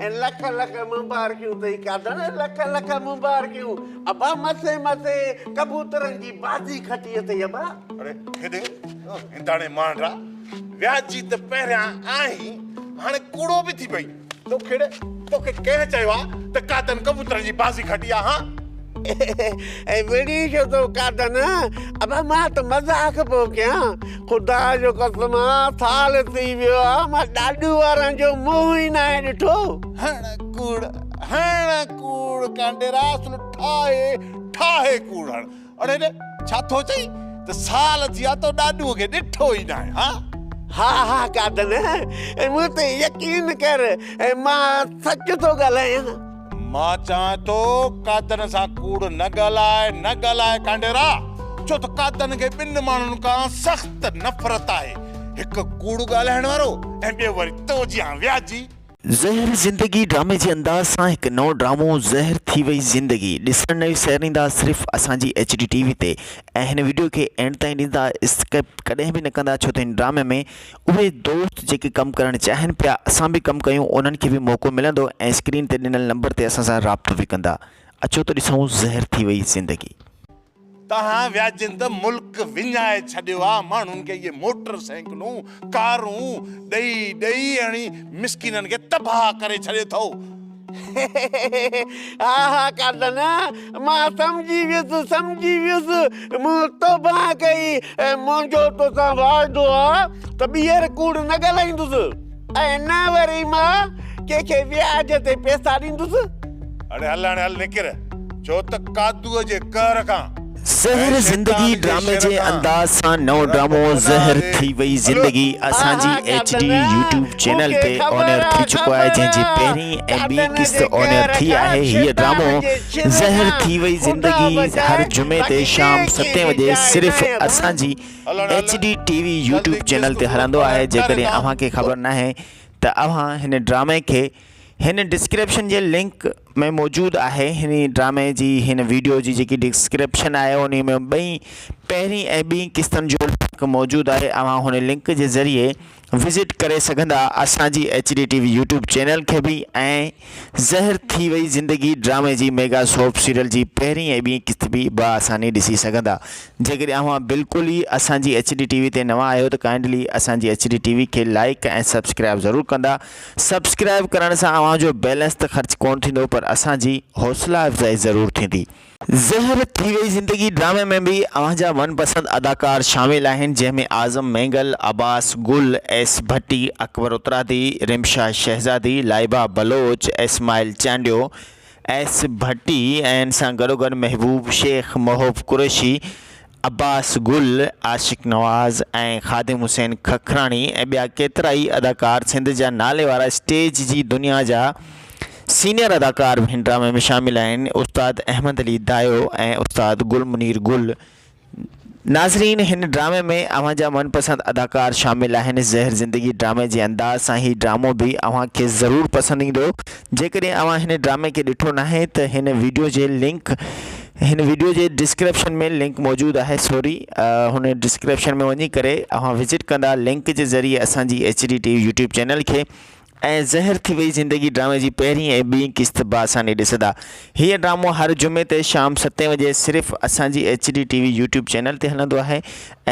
۽ لک لک مبارڪيون اٿئي قادن، لک لک مبارڪيون. ابا مٿي مٿي ڪبوترن جي بازي کٽي اٿئي ابا. اڙي هيڏي هنداڻي مانڊا، وياجي ته پهريان آهين، هاڻي ڪوڙو به ٿي پئين. توکي ڙي، توکي ڪنهن چيو آ ته قادن ڪبوترن جي بازي کٽي آ هان؟ ۽ وڙهين ڇو ٿو قادن؟ ابا مان ته مذاق پيو ڪيان. خدا جو قسم آ سال ٿي ويو آ مان ڏاڏو وارن جو منهن ئي ناهي ڏٺو. هڻ ڪوڙ، هڻ ڪوڙ ڪانڊيرا اصل ٺاهي، ٺاهي ڪوڙ هڻ. اڙي ڙي ڇا ٿو چئين ته سال ٿي ويا تو ڏاڏوء کي ڏٺو ئي ناهي ها؟ ها ها قادن مون تي يقين ڪر مان سچ ٿو ڳالهايان. مان چوان ٿو قادن سان ڪوڙ نه ڳالهاء نه ڳالهاء ڪانڊيرا ڇو ته قادن کي ٻن ماڻهن کان سخت نفرت آهي هڪ ڪوڙ ڳالهائڻ وارو ۽ ٻيو وري تو جيان وياجي. زهر زندگي ڊرامي جي انداز سان هڪ نئون ڊرامو زهر ٿي وئي زندگي ڏسڻ نه وساريندا صرف اسان جي ايڇ ڊي ٽي وي تي ۽ هن وڊيو کي اينڊ تائين ڏيندا اسڪپ ڪڏهن به نه ڪندا ڇو ته هن ڊرامي ۾ اهي دوست جيڪي ڪم ڪرڻ چاهين پيا اسان به ڪم ڪيون انهن کي به موقعو ملندو ۽ اسڪرين تي ڏنل نمبر تي اسان سان رابطو به ڪندا اچو ته ڏسون زهر ٿي وئي زندگي. توهان وياجين ته ملڪ وڃائي ڇڏيو آ ماڻهن کي اهي موٽر سائيڪلون ڪارون ڏئي ڏئي هڻي مسڪينن کي تباهه ڪري ڇڏيو اٿئو. ها ها قادن مان سمجهي ويس سمجهي ويس مون توبه ڪئي ۽ منهنجو توسان واعدو آ ته ٻيهر ڪوڙ نه ڳالهائيندس ۽ نه وري مان ڪنهن کي وياج تي پئسا ڏيندس. اڙي هل هاڻي هل نڪر، ڇو ته قادوء جي قهر کان ۽ زهر زندگي شيطان جي ڊرامي شر جي کان انداز سان نئون رب ڊرامو پناهه زهر ڏي. ٿي وئي هلو. زندگي ها اسان جي ها ايڇ ڊي قادن يوٽيوب مون چينل کي تي خبر آن ايئر آ ٿي چڪو آهي خبر جنهن جي آ پهرين ۽ ٻي قادن قسط جي آن ايئر قهر ٿي کان آهي هيء شيطان ڊرامو جي شر زهر کان ٿي وئي خدا زندگي هر بچائي جمعي تي باقي شام ٻئي ستين ڪنهن جي وڄي جاء صرف ناهي ابا. اسان جي هل هاڻي ايڇ هل ڊي ٽي وي جلدي يوٽيوب چينل قسط تي پورو هلندو ڪرائي آهي ڪر جيڪڏهن هتان. اوهان کي خبر ناهي ته اوهان هن ڊرامي کي هن ڊسڪرپشن جي لنڪ ۾ موجود آهي هن ڊرامي جي هن ويڊيو جي جيڪي ڊسڪرپشن آهي انهي ۾ ٻئي پهرين ۽ ٻي قسطن جو لنڪ موجود آهي اوهان هن لنڪ جي ذريعي وزٽ ڪري سگهندا اسان جي H D T V YouTube channel کي به ۽ زهر ٿي وئي زندگي ڊرامي جي ميگا سوپ سيريل جي پهرين ۽ ٻي قسط به باآساني ڏسي سگهندا جيڪڏهن اوهان بلڪل ئي اسان جي ايڇ ڊي ٽي وي تي نوان آهيو ته ڪائنڊلي اسان جي ايڇ ڊي ٽي وي کي لائيڪ ۽ سبسڪرائيب ضرور ڪندا سبسڪرائيب ڪرڻ سان اوهان جو بيلنس ته خرچ ڪونه ٿيندو پر اسان جي حوصلا افزائي ضرور ٿيندي. زهر ٿي وئي زندگي ڊرامي ۾ به اوهان جا من پسند اداڪار شامل آهن جنهن ۾ اعظم مينگل، عباس گل، ايس ڀٽي، اڪبر اترادي، رمشا شهزادي، لائبه بلوچ، اسماعيل چانڊيو، ايس ڀٽي ۽ ان سان گڏوگڏ محبوب شيخ، محب قريشي، عباس گل، عاشق نواز ۽ خادم حسين ککراڻي ۽ ٻيا ڪيترائي اداڪار سنڌ جا نالي وارا اسٽيج جي دنيا جا سينئر اداڪار به هن ڊرامي ۾ شامل آهن استاد احمد علي دايو ۽ استاد گل منير گل ناظرين هن ڊرامي ۾ اوهان جا من پسند اداڪار شامل آهن زهر زندگي ڊرامي جي انداز سان هي ڊرامو به اوهان کي ضرور پسند ايندو جيڪڏهن اوهان هن ڊرامي کي ڏٺو ناهي ته هن ويڊيو جي لنڪ هن ويڊيو جي ڊسڪرپشن ۾ لنڪ موجود آهي سوري هن ڊسڪرپشن ۾ وڃي ڪري اوهان وزٽ ڪندا لنڪ جي ذريعي اسان جي H D T V YouTube channel کي ۽ زهر ٿي وئي زندگي ڊرامي جي پهرين ۽ ٻي قسط باآساني ڏسندا. هيء ڊرامو هر جمعي تي شام ستين وڄي صرف اسان جي H D T V YouTube channel تي هلندو آهي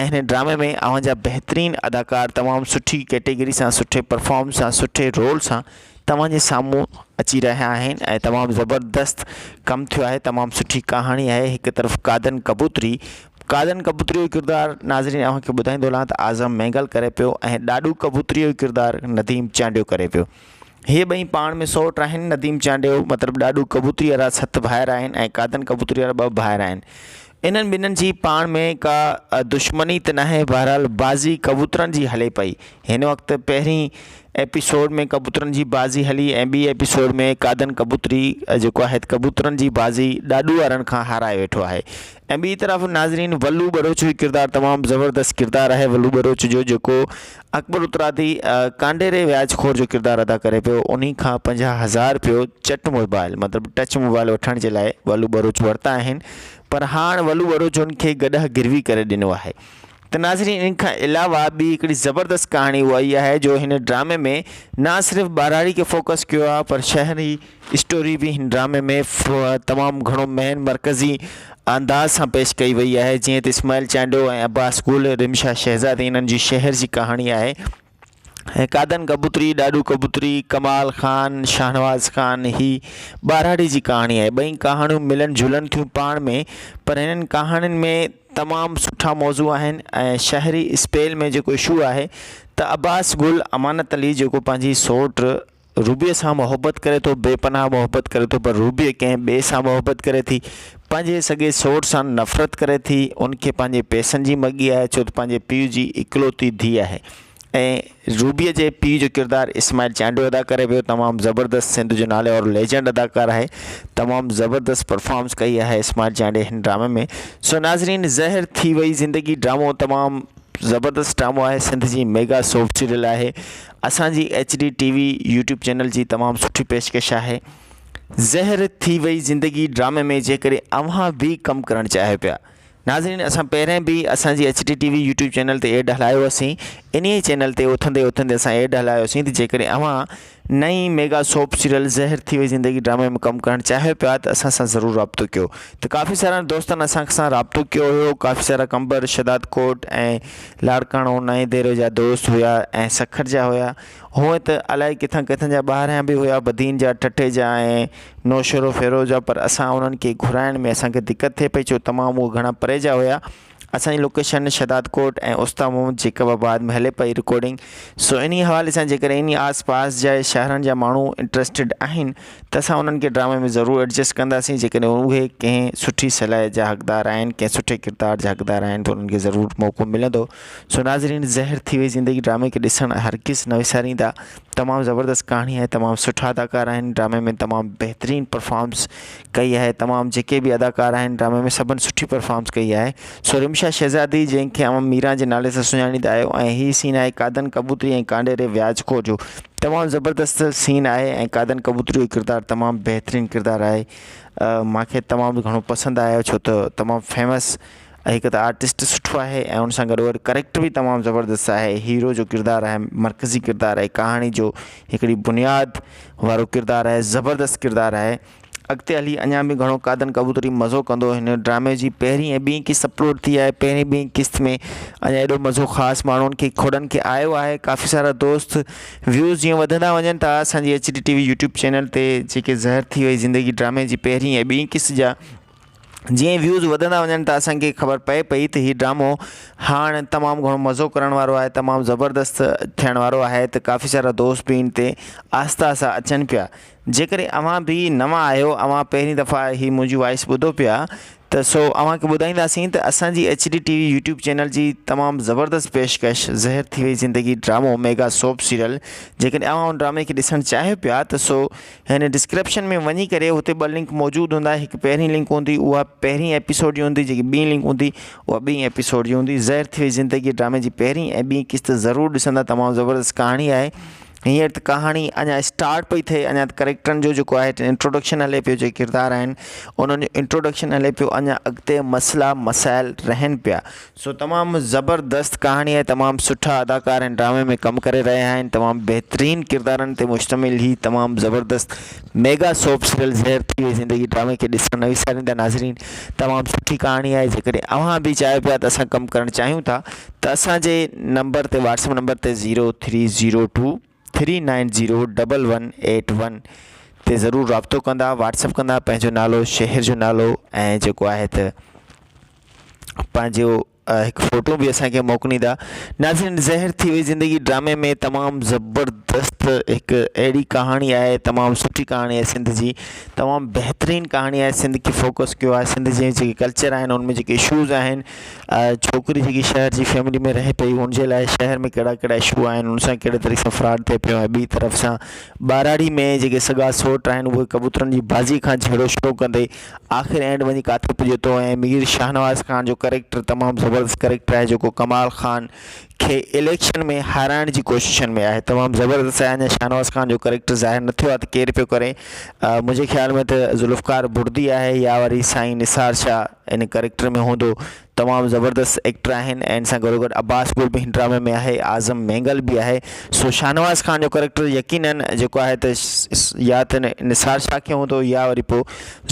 ۽ هن ڊرامي ۾ اوهان جا بهترين اداڪار تمام سٺي ڪيٽيگري سان سٺي پرفارم سان سٺي رول سان توهان جي سامهون اچي رهيا آهن ۽ تمام زبردست ڪم ٿيو آهي تمام سٺي ڪهاڻي آهي هڪ طرف قادن ڪبوتري قادن ڪبوتري جو ڪردار ناظرين اوهان کي ٻڌائيندو هلان ته اعظم مينگل ڪري پيو ۽ ڏاڏو ڪبوتري جو ڪردار نديم چانڊيو ڪري پيو. هي ٻئي پاڻ ۾ سئوٽ آهن. نديم چانڊيو مطلب ڏاڏو ڪبوتري وارا ست ڀائر آهن ۽ قادن ڪبوتري وارا ٻه ڀائر آهن. انهن ٻنهن جي پاڻ ۾ ڪا دشمني ته ناهي بهرحال بازي ڪبوترن جي هلي پئي. هن وقت پهرين ايپيسوڊ ۾ ڪبوترن جي بازي هلي ۽ ٻي ايپيسوڊ ۾ قادن ڪبوتري جيڪو آهي ڪبوترن جي بازي ڏاڏو وارن کان هارائي ويٺو آهي ۽ ٻي طرف ناظرين ولو ٻروچ جو ڪردار تمام زبردست ڪردار آهي ولو ٻروچ جو جيڪو اڪبر اترادي ڪانڊيري وياج خور جو ڪردار ادا ڪري پيو انهي کان پنجاهه هزار رپيو چٽ موبائل مطلب ٽچ موبائل وٺڻ جي لاء ولو ٻروچ ورتا آهن پر هاڻ ولو ٻروچ ان کي گڏهه گروي ڪري ڏنو آهي. ته ناظرين ان کان علاوه ٻي هڪڙي زبردست ڪهاڻي اها ئي آهي جو هن ڊرامي ۾ نه صرف ٻهراڙي کي فوڪس ڪيو آهي پر شهري اسٽوري به هن ڊرامي ۾ تمام گهڻو مين مرڪزي انداز سان پيش ڪئي وئي آهي جيئن ته اسماعيل چانڊيو ۽ عباس گل رمشا شهزادي انهن جي شهر جي ڪهاڻي آهي ۽ قادن ڪبوتري، ڏاڏو ڪبوتري، ڪمال خان، شاهنواز خان هي ٻهراڙي جي ڪهاڻي آهي. ٻئي ڪهاڻيون ملن جلن ٿيون پاڻ ۾ پر هنن ڪهاڻين ۾ تمام سٺا موضوع آهن ۽ شهري اسپيل ۾ جيڪو اشو آهي ته عباس گل امانت علي جيڪو پنهنجي سوٽ روبيء سان محبت ڪري ٿو، بي پناهه محبت ڪري ٿو پر روبيء ڪنهن ٻئي سان محبت ڪري ٿي، پنهنجي سڳي سوٽ سان نفرت ڪري ٿي، ان کي پنهنجي پئسن جي مڳي آهي ڇو ته پنهنجي پيء جي اڪلوتي ڌيء آهي ۽ روبيء جي پيء جو ڪردار اسماعيل چانڊيو ادا ڪري پيو، تمام زبردست سنڌ جو نالي وارو ليجنڊ اداڪار آهي، تمام زبردست پرفارمنس ڪئي آهي اسماعيل چانڊيي هن ڊرامي ۾، سو ناظرين زهر ٿي وئي زندگي ڊرامو تمام زبردست ڊرامو آهي سنڌ جي ميگا سوپ سيريل آهي اسان جي H D T V YouTube channel جي تمام سٺي پيشڪش آهي زهر ٿي وئي زندگي ڊرامي ۾ جيڪڏهن اوهان به ڪم ڪرڻ چاهيو پيا ناظرين اسان پهرين به اسان جي H D T V YouTube channel تي ايڊ هلايو هوسين انهي چينل تي اٿندي اٿندي اسان ايڊ هلايوسين ته جيڪڏهن اوهان نئين ميگا سوپ سيريل زهر ٿي وئي زندگي ڊرامي ۾ ڪم ڪرڻ چاهيو پيا ته اسان سان ضرور رابطو ڪيو ته ڪافي سارن دوستن اسان سان رابطو ڪيو هيو ڪافي سارا قمبر شهداد ڪوٽ ۽ لاڙڪاڻو نئين ديرو جا دوست هيا ۽ سکر جا هيا هونئن ته الائي ڪٿان ڪٿان جا ٻاهريان به هيا بدين جا ٺٽي جا ۽ نوشهرو فيروز جا پر اسان انهن کي گهرائڻ ۾ اسان کي دقت ٿئي پئي ڇو تمام اهي گهڻا پري جا هيا اسان جي لوڪيشن شھدادڪوٽ ۽ اوستا محمد جيڪب آباد ۾ ھلي پئي رڪارڊنگ سو انھي حوالي سان جيڪڏھن انھي آس پاس جا شھرن جا ماڻھو انٽرسٽيڊ آھن ته اسان انھن کي ڊرامي ۾ ضرور ايڊجسٽ ڪنداسين جيڪڏھن اھي ڪنھن سٺي صلاحيت جا حقدار آھن ڪنھن سٺي ڪردار جا حقدار آھن ته انھن کي ضرور موقعو ملندو سو ناظرين زهر ٿي وئي زندگي ڊرامي کي ڏسڻ هرگز نه وساريندا تمام زبردست ڪهاڻي آهي تمام سٺا اداڪار آهن ڊرامي ۾ تمام بهترين پرفارمنس ڪئي آهي تمام جيڪي به اداڪار آهن ڊرامي ۾ سڀن سٺي پرفارمنس ڪئي آهي سو رمشا شهزادي جنهن کي اوهان ميران جي نالي سان سڃاڻيندا آهيو ۽ هي سين آهي قادن ڪبوتري ۽ ڪانڊيري وياج خور جو تمام زبردست سين آهي ۽ قادن ڪبوتري جو ڪردار تمام بهترين ڪردار آهي مانکي تمام گهڻو پسند آيو ڇو ته تمام فيمس ۽ هڪ ته آرٽسٽ سٺو آهي ۽ ان سان گڏوگڏ ڪريڪٽر به تمام زبردست آهي هيرو جو ڪردار آهي مرڪزي ڪردار آهي ڪهاڻي جو هڪڙي بنياد وارو ڪردار آهي زبردست ڪردار آهي اڳتي هلي اڃا به گهڻو قادن ڪبوتري مزو ڪندو هن ڊرامي جي پهرين ۽ ٻي قسط اپلوڊ ٿي آهي پهرين ٻي قسط ۾ اڃا ايڏو مزو خاص ماڻهن کي کوڙن کي آيو آهي ڪافي سارا دوست ويوز جيئن وڌندا وڃن ٿا اسانجي H D T V YouTube channel تي جيڪي زهر ٿي وئي زندگي ڊرامي جي پهرين ۽ ٻي قسط جا جيئن ويوز وڌندا وڃن ته اسان کي خبر پئي پئي ته هي ڊرامو هاڻ تمام گهڻو مزو ڪرڻ وارو آهي تمام زبردست ٿيڻ وارو آهي ته ڪافي سارا دوست به ان تي آهستي آهستي اچن پيا جيڪڏهن اوهان به نوان آهيو اوهان پهرين دفعا هي منهنجي وائس ٻڌو پيا ته سو اوهان کي ٻڌائينداسين ته اسان جي H D T V YouTube channel جي تمام زبردست پيشڪش زهر ٿي وئي زندگي ڊرامو ميگا سوپ سيريل جيڪڏهن اوهان ان ڊرامي کي ڏسڻ چاهيو پيا ته سو هن ڊسڪرپشن ۾ وڃي ڪري اتي ٻه لنڪ موجود هوندا هڪ پهرين لنڪ هوندي اها پهرين ايپيسوڊ جي هوندي جيڪي ٻي لنڪ هوندي اها ٻي ايپيسوڊ جي هوندي زهر ٿي وئي زندگي ڊرامي جي پهرين ۽ ٻي قسط ضرور ڏسندا تمام زبردست ڪهاڻي آهي هينئر ته ڪهاڻي اڃا اسٽارٽ پئي ٿئي اڃا ته ڪريڪٽرن جو جيڪو آهي انٽروڊڪشن هلي پيو جيڪي ڪردار آهن انهن جو انٽروڊڪشن هلي پيو اڃا اڳتي مسئلا مسائل رهن پيا سو تمام زبردست ڪهاڻي آهي تمام سٺا اداڪار هن ڊرامي ۾ ڪم ڪري رهيا آهن تمام بهترين ڪردارن تي مشتمل هي تمام زبردست ميگا سوپ سيريل زهر ٿي وئي زندگي ڊرامي کي ڏسڻ نه وساريندا ناظرين تمام سٺي ڪهاڻي آهي جيڪڏهن اوهان به چاهيو پيا ته اسان ڪم ڪرڻ چاهيون ٿا ته اسان جي نمبر تي واٽسپ نمبر تي zero three zero two three nine zero double one eight one تي ضرور رابطو ڪندا واٽسپ ڪندا پنهنجو نالو شهر جو نالو ۽ جيڪو آهي ته پنهنجو هڪ فوٽو به اسان کي موڪليندا ناظرين زهر ٿي وئي زندگي ڊرامي ۾ تمام زبردست هڪ اهڙي ڪهاڻي آهي تمام سٺي ڪهاڻي آهي سنڌ جي تمام بهترين ڪهاڻي آهي سنڌ کي فوڪس ڪيو آهي سنڌ جي جيڪي ڪلچر آهن ان ۾ جيڪي اشوز آهن ڇوڪري جيڪي شهر جي فيملي ۾ رهي پئي ان جي لاء شهر ۾ ڪهڙا ڪهڙا اشو آهن ان سان ڪهڙي طريقي سان فراڊ ٿئي پيو ۽ ٻي طرف سان ٻهراڙي ۾ جيڪي سڳا سوٽ آهن اهي ڪبوترن جي بازي کان جهيڙو شروع ڪندي آخر اينڊ وڃي ڪاٿي پڄي ٿو ۽ مير شاهنواز خان جو ڪريڪٽر تمام زبردست ڪريڪٽر آهي جيڪو ڪمال خان کي اليڪشن ۾ هارائڻ جي ڪوششن ۾ آهي تمام زبردست آهي اڃا شاهنواز خان جو ڪريڪٽر ظاهر نه ٿيو آهي ته ڪير پيو ڪري منهنجي خيال ۾ ته ذوالفقار بڙدي آهي يا وري سائين نثار شاهه ان ڪريڪٽر ۾ هوندو. تمام زبردست ايڪٽر آهن ۽ ان سان گڏو گڏ عباس گل به هن ڊرامي ۾ آهي اعظم مينگل به آهي سو شاهنواز خان جو ڪريڪٽر يقينن جيڪو آهي ته يا ته نثار شاهه کي هوندو يا وري پوء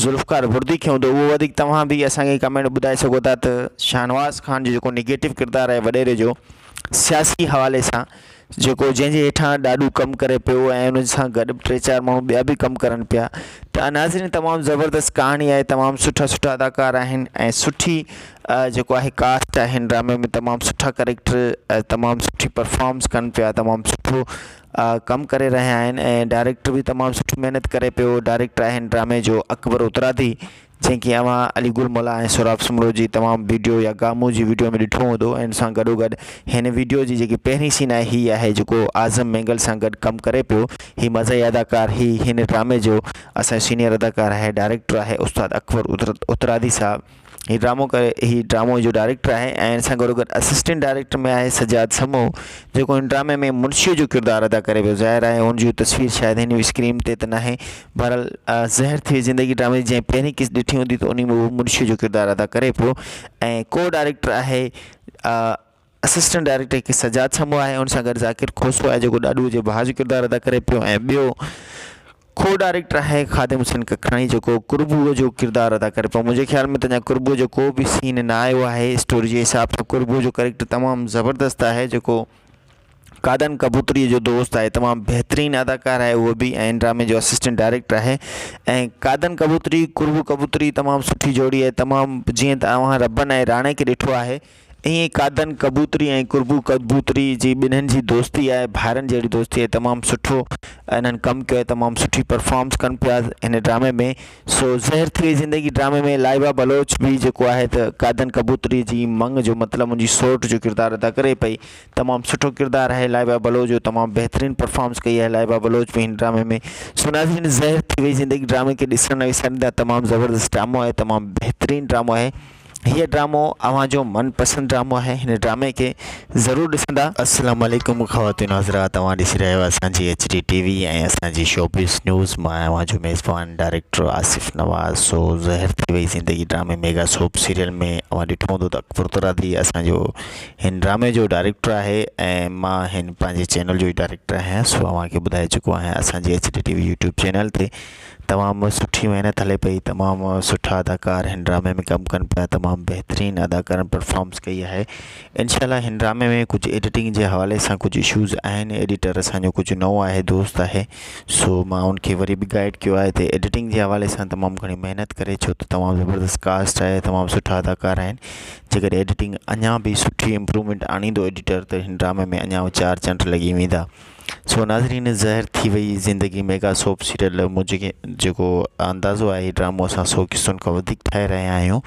ذوالفقار بردي کي هوندو اهو وڌيڪ توهان به اسان کي ڪمينٽ ٻڌائي سگهو ٿا ته شاهنواز خان جو جيڪو نگيٽو ڪردار آهي وڏيري جو سياسي حوالي سان جيڪو جنهن جي هيٺان ڏاڏو ڪم ڪري پيو ۽ ان سان گڏ ٽي چار ماڻهو ٻيا به ڪم ڪرن پيا ته ناظرين تمام زبردست ڪهاڻي آهي تمام سٺا سٺا اداڪار آهن ۽ سٺي جيڪو آهي ڪاسٽ آهي هن ڊرامي ۾ تمام سٺا ڪريڪٽر تمام سٺي پرفارمس ڪن پيا تمام سٺو ڪم ڪري رهيا آهن ۽ ڊائريڪٽر به تمام سٺي محنت ڪري پيو ڊائريڪٽر آهي هن ڊرامي جو اڪبر اترادي جنهن کي اوهان علي گل ملاح ۽ سهراب سومرو جي تمام ويڊيو يا گامون جي ويڊيو ۾ ڏٺو هوندو ۽ ان سان گڏو گڏ هن ويڊيو جي جيڪي پهرين سين آهي هي آهي جيڪو اعظم مينگل سان گڏ ڪم ڪري پيو هي مزاحي اداڪار هي هن ڊرامي جو اسان جو سينيئر اداڪار آهي ڊائريڪٽر آهي استاد اڪبر اترادي صاحب هي ڊرامو ڪري هي ڊرامو جو ڊائريڪٽر آهي ۽ ان سان گڏو گڏ اسسٽنٽ ڊائريڪٽر ۾ آهي سجاد سمو جيڪو هن ڊرامي ۾ منشي جو ڪردار ادا ڪري پيو ظاهر آهي هن جي تصوير شايد هن اسڪرين تي ته ناهي بهرحال زهر ٿي وئي زندگي ڊرامي جي جنهن پهرين قسط ڏٺي هوندي ته انهي ۾ اهو منشي جو ڪردار ادا ڪري پيو ۽ ڪو ڊائريڪٽر آهي اسسٽنٽ ڊائريڪٽر هڪ سجاد سمو آهي ان سان گڏ ذاڪر کوسو آهي جيڪو ڏاڏو جي ڀاء جو ڪردار ادا ڪري پيو ۽ ٻيو ڪو ڊائريڪٽر آهي خادم حسين ڪکراڻي جيڪو قربو جو ڪردار ادا ڪري پيو منهنجي خيال ۾ ته اڃا قربو جو ڪو به سين نه آيو آهي اسٽوري جي حساب سان قربو جو ڪريڪٽر تمام زبردست آهي جيڪو قادن ڪبوتريء جو دوست آهي تمام بهترين اداڪار آهي اهو به ۽ ڊرامي جو اسسٽنٽ ڊائريڪٽر آهي ۽ قادن ڪبوتري قرب ڪبوتري تمام سٺي جوڙي آهي تمام جيئن ته اوهان ربن ۽ راڻي کي ڏٺو آهي ائين ئي قادن ڪبوتري ۽ قربو ڪبوتري جي ٻنهن جي دوستي آهي ڀائرن جهڙي دوستي آهي تمام سٺو انهن ڪم ڪيو آهي تمام سٺي پرفارمس ڪن پيا هن ڊرامي ۾ سو زهر ٿي وئي زندگي ڊرامي ۾ لائبه بلوچ به جيڪو آهي ته قادن ڪبوتري جي مڱ جو مطلب ان جي سوٽ جو ڪردار ادا ڪري پئي تمام سٺو ڪردار آهي لائبه بلوچ جو تمام بهترين پرفارمنس ڪئي آهي لائبه بلوچ به هن ڊرامي ۾ سو ناظرين زهر ٿي وئي زندگي ڊرامي کي ڏسڻ نه وساريندا تمام زبردست ڊرامو آهي تمام بهترين ڊرامو آهي هيء ڊرامو اوهان جو من پسند ڊرامو آهي هن ڊرامي کي ضرور ڏسندا. السلام عليڪم خواتين و حضرات اوهان ڏسي رهيا آهيو اسان جي ايڇ ڊي ٽي وي ۽ اسان جي شوبز نيوز مان آهيان اوهان جو ميزبان ڊائريڪٽر آصف نواز سو زهر ٿي وئي زندگي ڊرامي ميگا سوپ سيريل ۾ اوهان ڏٺو هوندو ته اڪبر ترادي اسان جو هن ڊرامي جو ڊائريڪٽر آهي ۽ مان هن پنهنجي چينل جو ئي ڊائريڪٽر آهيان سو اوهان کي ٻڌائي چڪو آهيان اسان جي H D T V YouTube channel تي تمام سٺي محنت هلي پئي تمام سٺا اداڪار هن ڊرامي ۾ ڪم ڪن پيا تمام بهترين اداڪارن پرفارمس ڪئي آهي انشاء الله هن ڊرامي ۾ ڪجهه ايڊيٽنگ جي حوالي سان ڪجهه اشوز آهن ايڊيٽر اسانجو ڪجهه نئون آهي دوست آهي سو مان ان کي وري به گائيڊ ڪيو آهي ته ايڊيٽنگ جي حوالي سان تمام گهڻي محنت ڪري ڇو ته تمام زبردست ڪاسٽ آهي تمام سٺا اداڪار آهن جيڪڏهن ايڊيٽنگ اڃا به سٺي امپروومينٽ آڻيندو ايڊيٽر ته هن ڊرامي ۾ اڃا به چار چنڊ لڳي ويندا سو ناظرين زهر ٿي وئي زندگي ميگا سوپ سيريل منهنجي جيڪو اندازو آهي هي ڊرامو اسان سو قسطن کان وڌيڪ ٺاهي رهيا آهيون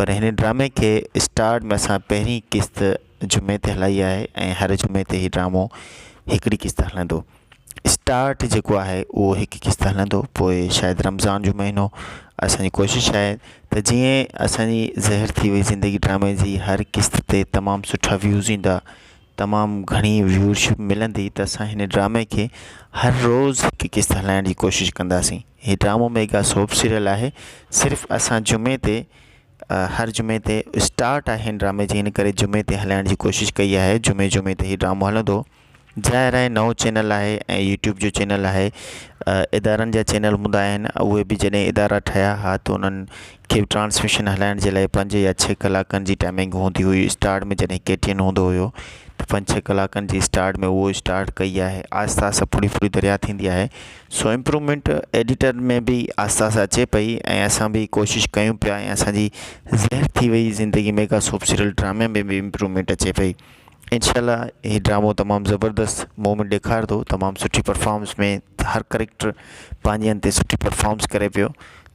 پر هن ڊرامي کي اسٽارٽ ۾ اسان پهرين قسط جمعي تي هلائي آهي ۽ هر جمعي تي هي ڊرامو هڪڙي قسط هلندو اسٽارٽ جيڪو آهي اهو هڪ قسط هلندو پوء شايد رمضان جو مهينو اسان جي ڪوشش آهي ته جيئن اسان جي زهر ٿي وئي زندگي ڊرامي جي هر قسط تي تمام سٺا ويوز ايندا تمام گهڻي ويورشپ ملندي ته اسان هن ڊرامي کي هر روز هڪ قسط هلائڻ جي ڪوشش ڪنداسين هي ڊرامو ميگا سوپ سيريل آهي صرف اسان جمعي تي هر جمعي تي اسٽارٽ آهي هن ڊرامي جي هن ڪري جمعي تي هلائڻ جي ڪوشش ڪئي آهي جمعي جمعي تي هي ڊرامو هلندو ظاهر آهي نئون چينل آهي ۽ يوٽيوب جو چينل آهي ادارن جا چينل هوندا آهن اهي به جڏهن ادارا ٺهيا ها ته انهن کي به ٽرانسميشن هلائڻ جي لاء پنج يا ڇهه ڪلاڪن جي ٽائمنگ هوندي هئي اسٽارٽ ۾ جڏهن ڪي ٽي اين هوندو هيو ته پنج ڇهه ڪلاڪن جي اسٽارٽ ۾ اهو اسٽارٽ ڪئي آهي آهستي آهستي ڦڙي ڦڙي دريا ٿيندي آهي سو امپروومينٽ ايڊيٽر ۾ به آهستي آهستي اچي پئي ۽ اسان به ڪوشش ڪيون پيا ۽ اسانجي زهر ٿي وئي زندگي ميگا سوپ سيريل ڊرامي ۾ به امپروومينٽ اچي پئي انشاء الله هي ڊرامو تمام زبردست موومينٽ ڏيکاري ٿو تمام سٺي پرفارمنس ۾ هر ڪريڪٽر پنهنجي هنڌ تي سٺي پرفارمنس ڪري پيو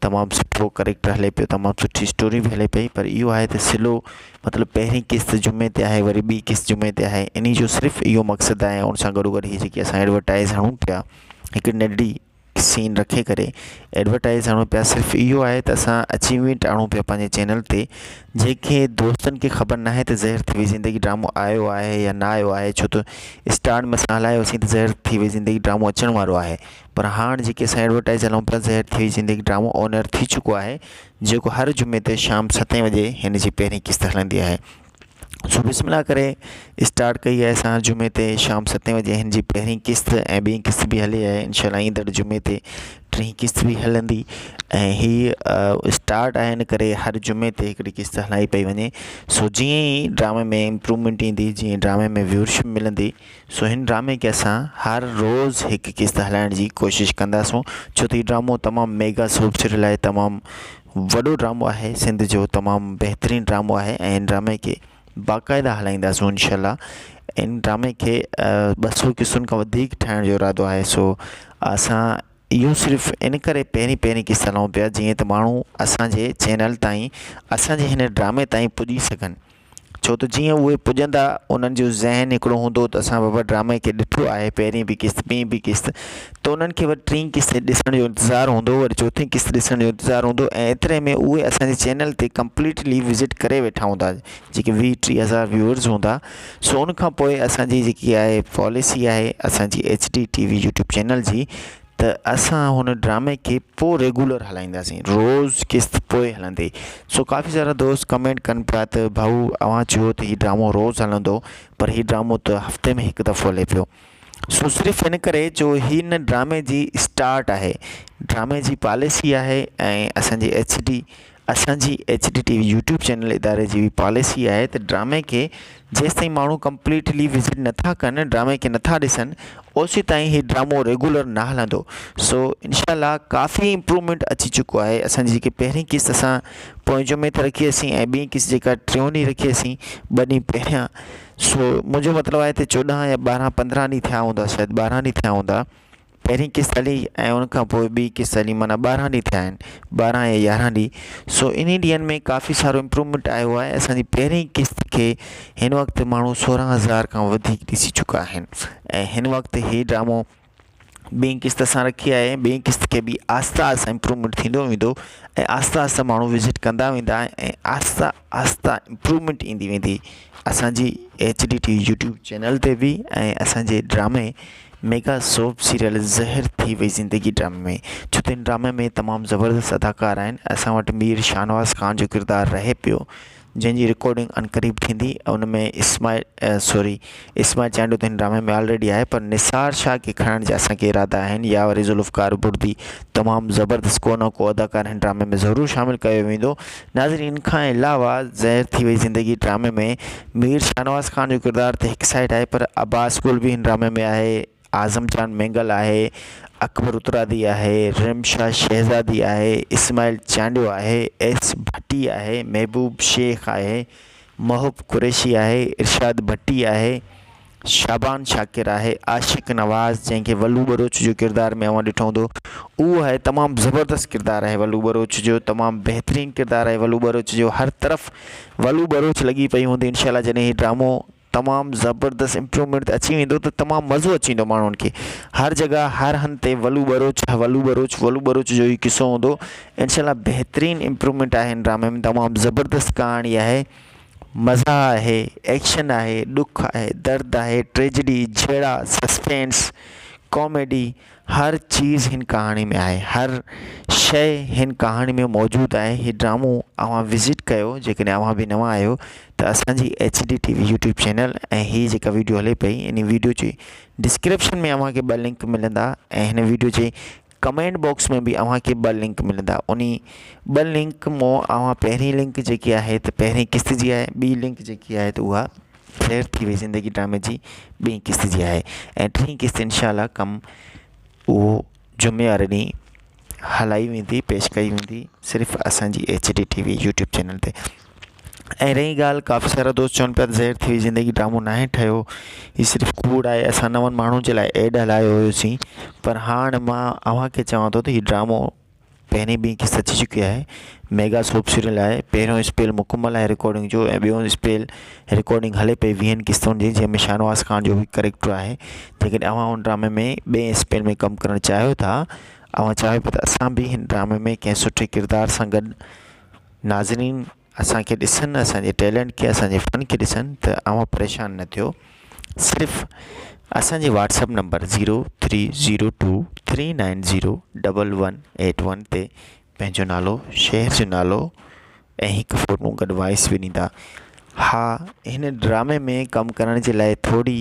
تمام سٺو ڪريڪٽر هلي پيو تمام سٺي اسٽوري به هلي پئي پر اهو آهي ته سلو مطلب پهرين قسط جمعي تي آهي وري ٻي قسط جمعي تي آهي انهي جو صرف اهو مقصد آهي ان سان گڏو گڏ هي جيڪي اسان ايڊورٽائز هڻون پيا هڪ ننڍڙي. سين رکي ڪري ايڊورٽائز هڻون پيا صرف اهو آهي ته اسان اچيومينٽ آڻون پيا پنهنجي چينل تي جيڪي دوستن کي خبر ناهي ته زهر ٿي وئي زندگي ڊرامو آيو آهي يا نه آيو آهي ڇو ته اسٽارٽ ۾ اسان هلايوسين ته زهر ٿي وئي زندگي ڊرامو اچڻ وارو آهي پر هاڻ جيڪي اسان ايڊورٽائز هلائون پيا زهر ٿي وئي زندگي ڊرامو آن ايئر ٿي چڪو آهي جيڪو هر جمعي تي شام ستين وڄي هن جي پهرين قسط هلندي آهي سو بسم الله ڪري اسٽارٽ ڪئي آهي اسان جمعي تي شام ستين وڄي هن جي پهرين قسط ۽ ٻي قسط به هلي آهي انشاء الله ايندڙ جمعي تي ٽين قسط به هلندي ۽ هي اسٽارٽ آهي ان ڪري هر جمعي تي هڪڙي قسط هلائي پئي وڃي سو جيئن ئي ڊرامي ۾ امپروومينٽ ايندي جيئن ڊرامي ۾ ويورشپ ملندي سو هن ڊرامي کي اسان هر روز هڪ قسط هلائڻ جي ڪوشش ڪنداسون ڇو ته هي ڊرامو تمام ميگا سوپ سيريل آهي تمام وڏو ڊرامو آهي سنڌ جو تمام بهترين ڊرامو آهي ۽ ان ڊرامي کي باقاعده هلائينداسون انشاء الله ان ڊرامي کي ٻه سو قسطن کان وڌيڪ ٺاهڻ جو ارادو آهي سو اسان اهو صرف ان ڪري پهرين پهرين قسط هلائون پيا جيئن ته ماڻهو اسانجي چينل تائين اسانجي هن ڊرامي تائين پڄي سگهن ڇو ته جيئن اهي پڄندا انهن جو ذهن هڪڙو هوندو ته اسان بابا ڊرامي کي ڏٺو آهي پهرين به قسط ٻي به قسط ته انهن کي وري ٽين قسط ڏسڻ جو انتظار هوندو وري چوٿين قسط ڏسڻ جو انتظار هوندو ۽ ايتري ۾ اهي اسانجي چينل تي ڪمپليٽلي وزٽ ڪري ويٺا هوندا جيڪي ويهه ٽيهه هزار ويورز هوندا سو ان کان پوء اسانجي جيڪي آهي پاليسي آهي اسانجي H D T V YouTube channel جي ته اسان هن ڊرامي کي پوء ريگولر هلائينداسين روز قسط پوء هلندي سو ڪافي سارا دوست ڪمينٽ ڪن پيا ته ڀائو اوهان چيو ته هي ڊرامو روز هلندو پر هي ڊرامو ته هفتي ۾ هڪ دفعو هلي پيو سو صرف هن ڪري جو هن ڊرامي جي اسٽارٽ آهي ڊرامي جي پاليسي آهي ۽ اسانجي ايڇ ڊي اسان جي H D T V YouTube channel اداري جي به پاليسي آهي ته ڊرامي کي جيستائين ماڻهو ڪمپليٽلي وزٽ نٿا ڪن ڊرامي کي نٿا ڏسن اوسي تائين هي ڊرامو ريگولر نه هلندو سو انشاء الله ڪافي امپروومينٽ اچي چڪو آهي اسان جي جيڪي پهرين قسط اسان پوئين جمعي تي رکي هئسين ۽ ٻي قسط جيڪا ٽيون ڏينهن رکي هئسين ٻه ڏينهن پهريان سو منهنجو مطلب آهي ته چوڏهن يا ٻارهن پندرهن ڏينهن ٿيا هوندا شايد ٻارهن ڏينهن ٿيا هوندا پهرين قسط هلي ۽ ان کان پوء ٻي قسط هلي معنيٰ ٻارهن ڏينهن ٿيا آهن ٻارهن يا يارهن ڏينهن سو انهي ڏينهن ۾ ڪافي سارو امپروومينٽ آيو آهي اسانجي پهرين قسط کي هن وقت ماڻهو سورهن هزار کان وڌيڪ ڏسي چڪا آهن ۽ هن وقت هي ڊرامو ٻي قسط اسان رکي آهي ٻي قسط کي به آهستي آهستي امپروومينٽ ٿيندو ويندو ۽ آهستي آهستي ماڻهو وزٽ ڪندا ويندا ۽ آهستي آهستي امپروومينٽ ايندي ويندي اسانجي H D T YouTube channel تي به ۽ اسانجي ڊرامي ميگا سوپ سيريل زهر ٿي وئي زندگي ڊرامي ۾ ڇو ته ان ڊرامي ۾ تمام زبردست اداڪار آهن اسان وٽ مير شاهنواز خان جو ڪردار رهي پيو جنهن جي رڪارڊنگ عنقريب ٿيندي ان ۾ اسماعيل سوري اسماعيل چانڊيو ته هن ڊرامي ۾ آلريڊي آهي پر نثار شاهه کي کڻڻ جا اسان کي ارادا آهن يا وري ذوالفقار بڙدي تمام زبردست ڪو نه ڪو اداڪار هن ڊرامي ۾ ضرور شامل ڪيو ويندو ناظرين ان کان علاوه زهر ٿي وئي زندگي ڊرامي ۾ مير شاهنواز خان جو ڪردار ته هڪ سائيڊ آهي پر عباس گل به هن ڊرامي ۾ آهي اعظم جان مينگل آهي اڪبر اترادي آهي رمشا شهزادي آهي اسماعيل چانڊيو آهي ايس ڀٽي آهي محبوب شيخ آهي محب قريشي آهي ارشاد ڀٽي آهي شعبان شاڪر آهي عاشق نواز جنهن کي ولو ٻروچ جو ڪردار ۾ اوهان ڏٺو هوندو اهو آهي تمام زبردست ڪردار آهي ولو ٻروچ جو تمام بهترين ڪردار آهي ولو ٻروچ جو هر طرف ولو ٻروچ لڳي پئي هوندي انشاء الله جڏهن هي ڊرامو تمام زبردست امپروومينٽ تي اچي ويندو ته تمام مزو اچي ويندو ماڻهن کي هر جڳهه هر هنڌ تي ولو ٻروچ ولو ٻروچ ولو ٻروچ جو ئي قصو هوندو انشاء الله بهترين امپروومينٽ آهي هن ڊرامي ۾ تمام زبردست ڪهاڻي آهي مزاح آهي، ايڪشن آهي، ڏک آهي، درد آهي، ٽريجڊي، جهيڙا، سسپينس، ڪاميڊي هر چيز هن ڪهاڻي ۾ آهي هر شيء هن ڪهاڻي ۾ موجود آهي هي ڊرامو اوهان وزٽ ڪيو جيڪڏهن اوهان به نوان آهيو ته اسان جي H D T V YouTube channel ۽ هي جيڪا ويڊيو هلي پئي ان ويڊيو جي ڊسڪرپشن ۾ اوهان کي ٻه لنڪ ملندا ۽ هن ويڊيو جي ڪمينٽ باڪس ۾ به اوهان کي ٻه لنڪ ملندا انهي ٻه لنڪ مون اوهان پهرين لنڪ جيڪي آهي ته پهرين قسط جي آهي ٻي لنڪ جيڪي آهي ته اها خير ٿي وئي زندگي ڊرامي جي ٻي قسط جي آهي ۽ ٽين قسط انشاء الله ڪم اهو جمعي واري ڏينهن هلائي ويندي پيش ڪئي ويندي صرف اسانجي H D T V YouTube channel تي ۽ رهي ڳالهه ڪافي سارا دوست چون پيا ته زهر ٿي وئي زندگي ڊرامو ناهي ٺهيو هي صرف ڪوڙ آهي اسان نون ماڻهن جي لاء ايڊ هلايو هيوسين پر هاڻ مان اوهان کي چوان ٿو ته هي ڊرامو پهرين ٻي قسط اچي چڪي آهي ميگا سوپ سيريل آهي پهريون اسپيل مڪمل آهي رڪارڊنگ جو ۽ ٻيو اسپيل رڪارڊنگ هلي پئي ويهن قسطن جي جنهن ۾ شاهنواز خان جو به ڪريڪٽر آهي جيڪڏهن اوهان ان ڊرامي ۾ ٻئي اسپيل ۾ ڪم ڪرڻ چاهيو ٿا اوهان چاهيو پيا ته اسان به هن ڊرامي ۾ ڪنهن سٺي ڪردار سان گڏ ناظرين اسان کي ڏسن اسان جي ٽيلنٽ کي اسان جي فن کي ڏسن ته اوهان پريشان نه ٿيو صرف اسان جي WhatsApp number zero three zero two three nine zero double one eight one تي پنهنجو نالو شهر جو نالو ۽ هڪ فوٽو گڏ وائس به ڏيندا ها هن ڊرامي ۾ ڪم ڪرڻ جي لاء ٿوري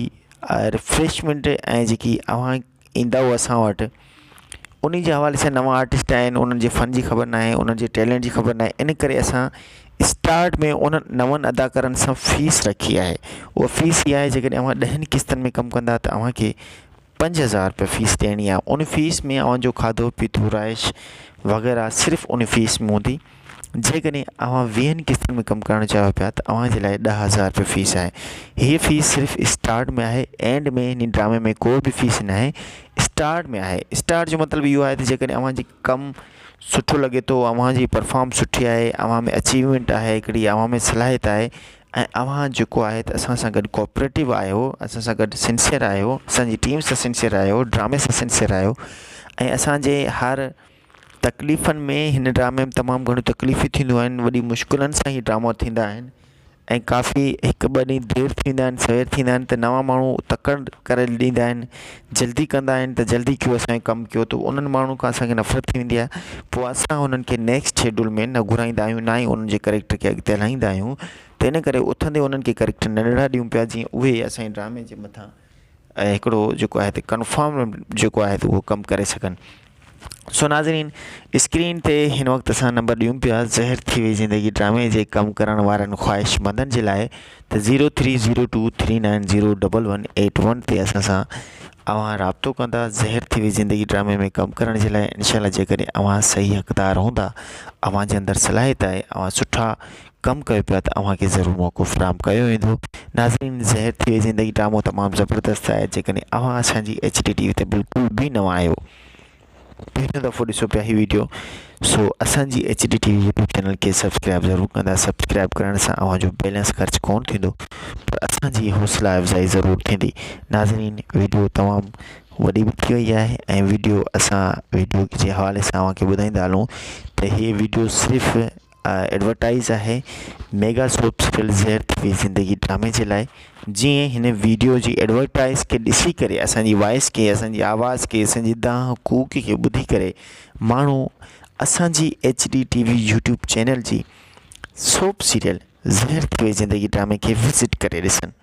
ريفريشمينٽ ۽ جيڪي اوهان ايندؤ اسان وٽ انهي جي حوالي سان نوان آرٽسٽ آهن انهن جي فن جي خبر ناهي انهن جي ٽيلنٽ جي خبر ناهي ان ڪري اسان اسٽارٽ ۾ انهن نون اداڪارن سان فيس رکي آهي اها فيس اها آهي جيڪڏهن اوهان ڏهن قسطن ۾ ڪم ڪندا ته اوهان کي 5000 روپيا فيس ڏيڻي آهي ان فيس ۾ اوهان جو کاڌو پيتو رهائش وغيره صرف ان فيس ۾ هوندي جيڪڏهن اوهان ويهن قسطن ۾ ڪم ڪرڻ چاهيو پيا ته اوهان جي لاء 10000 روپيا فيس آهي. هيء فيس صرف اسٽارٽ ۾ آهي، اينڊ ۾ هن ڊرامي ۾ ڪو به فيس ناهي، اسٽارٽ ۾ آهي. اسٽارٽ جو مطلب اهو آهي ته جيڪڏهن اوهان جي ڪم سٺو لڳي ٿو، اوهان جي پرفارم سٺي آهي، اوهان ۾ اچيومينٽ آهي هڪڙي، اوهان ۾ صلاحيت آهي ۽ اوهان جيڪو آهي ته اسان سان گڏ ڪوآپريٽو آهيو، اسان سان گڏ سنسيئر آهيو، اسان جي ٽيم سان سنسيئر آهيو، ڊرامي سان سنسيئر آهيو ۽ اسان جي هر تڪليفن ۾ هن ڊرامي ۾ تمام گهڻيون تڪليفون ٿينديون آهن وڏي مشڪلن سان هي ڊرامو ٿيندا آهن ۽ ڪافي هڪ ٻه ڏينهن دير ٿيندا آهن سوير ٿيندا آهن ته نوان ماڻهو تڪڙ ڪري ڏيندا آهن جلدي ڪندا آهن ته جلدي ڪيو اسان جو ڪم ڪيو ته انهن ماڻهن کان اسان کي نفرت ٿي ويندي آهي پوء اسان انهن کي نيڪسٽ شيڊول ۾ نه گهرائيندا آهيون نه ئي انهن جي ڪريڪٽر کي اڳتي هلائيندا آهيون ته ان ڪري اٿندي انهن کي ڪريڪٽر ننڍڙا ڏيون پيا جيئن اهي اسان جي ڊرامي جي مٿان ۽ هڪڙو جيڪو آهي ته ڪنفرم جيڪو آهي ته اهو ڪم ڪري سگهن سو ناظرين اسڪرين تي هن وقت اسان نمبر ڏيون پيا زهر ٿي وئي زندگي ڊرامي جي ڪم ڪرڻ وارن خواهشمندن جي لاء ته zero three zero two three nine zero double one eight one تي اسان سان اوهان رابطو ڪندا زهر ٿي وئي زندگي ڊرامي ۾ ڪم ڪرڻ جي لاء انشاء الله جيڪڏهن اوهان صحيح حقدار هوندا اوهان جي اندر صلاحيت آهي اوهان سٺا ڪم ڪيو پيا ته اوهان کي ضرور موقعو فراهم ڪيو ويندو. ناظرين زهر ٿي وئي زندگي ڊرامو تمام زبردست آهي جيڪڏهن اوهان اسان جي ايڇ ڊي ٽي وي تي بلڪل به نوان آهيو پهريون دفعو ڏسو پيا هي ويڊيو سو اسان جي H D T V YouTube channel کي سبسڪرائب ضرور ڪندا سبسڪرائب ڪرڻ سان اوهان جو بيلنس خرچ ڪون ٿيندو پر اسان جي حوصلا افزائي ضرور ٿيندي ناظرين ويڊيو تمام وڏي به ٿي وئي آهي ۽ ويڊيو اسان ويڊيو جي حوالي سان اوهان کي ٻڌائيندا هلون ته هي ويڊيو صرف ايڊورٽائيز آهي ميگا سوپ سيريل زهر ٿي وئي زندگي ڊرامي جي لاء جيئن هن ويڊيو جي ايڊورٽائيز کي ڏسي ڪري اسان جي وائس کي اسان جي آواز کي اسان جي دانهن ڪوڪ کي ٻڌي ڪري ماڻهو اسان جي H D T V YouTube channel جي سوپ سيريل زهر ٿي وئي زندگي ڊرامي کي وزٽ ڪري ڏسن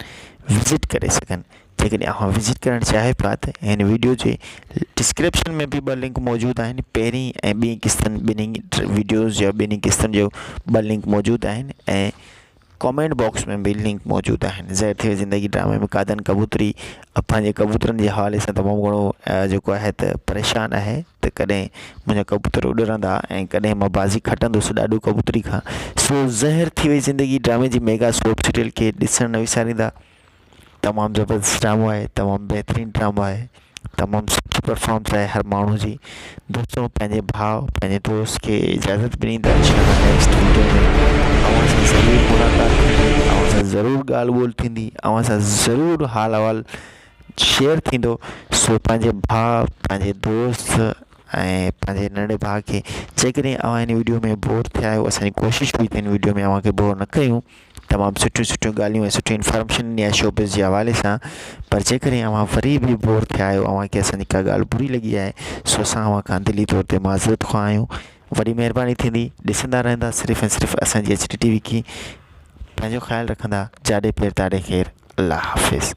وزٽ ڪري سگهن جيڪڏهن اوهان وزٽ ڪرڻ چاهيو پيا ته هن ويڊيو جي ڊسڪرپشن ۾ به ٻه لنڪ موجود آهن پهرين ۽ ٻي قسطن ٻنهي ويڊيوز جا ٻنهي قسطن جو ٻه لنڪ موجود آهن ۽ ڪامينٽ باڪس ۾ به لنڪ موجود آهن ظاهر ٿي زندگي ڊرامي ۾ قادن ڪبوتري پنهنجي ڪبوترن جي حوالي سان تمام گهڻو جيڪو آهي ته پريشان آهي ته ڪڏهن منهنجا ڪبوتر اڏرندا ۽ ڪڏهن مان بازي کٽندس ڏاڏو ڪبوتري کان سو زهر ٿي وئي زندگي ڊرامي جي ميگا سوپ سيريل کي ڏسڻ نه وساريندا تمام زبردست ڊرامو آهي تمام بهترين ڊرامو آهي تمام سٺي پرفارمنس آهي هر ماڻهو جي دوستو پنهنجي ڀاء پنهنجي دوست کي اجازت به ڏيندا انشاء الله نيڪسٽ ويڊيو ۾ اوهان سان ضرور ملاقات ٿيندي اوهان سان ضرور ڳالهه ٻولهه ٿيندي اوهان سان ضرور حال احوال شيئر ٿيندو سو پنهنجي ڀاء پنهنجي دوست ۽ پنهنجي ننڍي ڀاء کي جيڪڏهن اوهان هن ويڊيو ۾ بور ٿيا آهيو اسان جي ڪوشش هئي ته هن ويڊيو ۾ اوهان کي بور نه ڪيون تمام سٺيون سٺيون ڳالهيون ۽ سٺي انفارميشن ڏني آهي شوبز جي حوالي سان پر جيڪڏهن اوهان وري به بور ٿيا آهيو اوهان کي اسان جي ڪا ڳالهه بري لڳي آهي سو اسان اوهان کان دلي طور تي معذرت خواهه آهيون وڏي مهرباني ٿيندي ڏسندا رهندا صرف ۽ صرف اسان جي ايڇ ڊي ٽي وي کي پنهنجو خيال رکندا جاڏي پير تاڏي خير الله حافظ.